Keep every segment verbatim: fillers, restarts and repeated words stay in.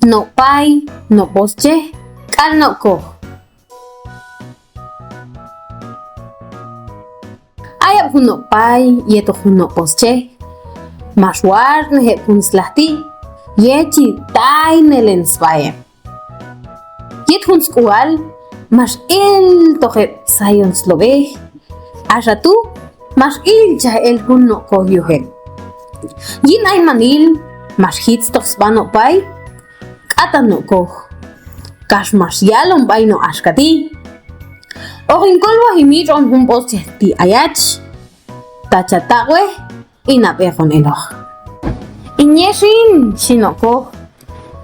No' pay, no' poschej k'al no' koj. Ay ab' jun no' pay yetoq jun no' poschej, max watx'nej heb' jun slajti' yet chi taynelen sb'a heb'. Yet jun sk'ual max iltoq heb' sayon slob'ej, axa tu' max ilchaj el jun no' koj yuj heb'. Yin aymanil max jitztoq sb'a no' pay, k'atan no' koj, kax max yalon b'ay no' axka ti': Hoq hin kolwaji mitx'on jun poschej ti' ayach, ta cha taq'wej hin ha b'eqon eloq. Hin ye xin, xhi no' koj.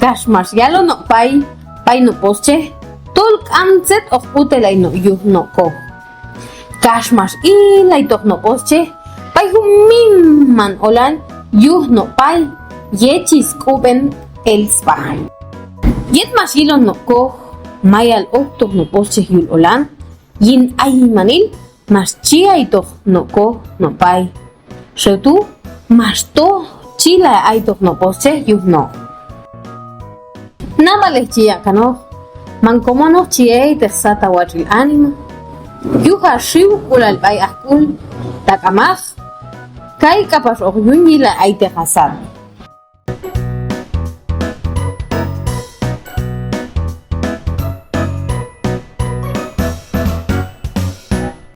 Kax max yalon no' pay b'ay no' poschej tol k'am tzet hoq b'utelay no' yuj no' koj. Kax max ilaytoq no' poschej b'ay jun miman olan yuj no' pay yet chi sk'ub'en el sb'a. Yet max yilon no' koj mayal oktoq no' poschej yul olan, yin aymanil max chi aytoq no' koj no' pay. Xew tu' max toj chilay aytoq no' poschej yuj no'. Nab'alej chi yaq' kanoq, man komonoq chi eyteq sat ha watx'il anima yuj ha xiwk'ulal b'ay ajk'ul, ta k'amaq, kay k'apax hoq yun yilay ayteq ha sat.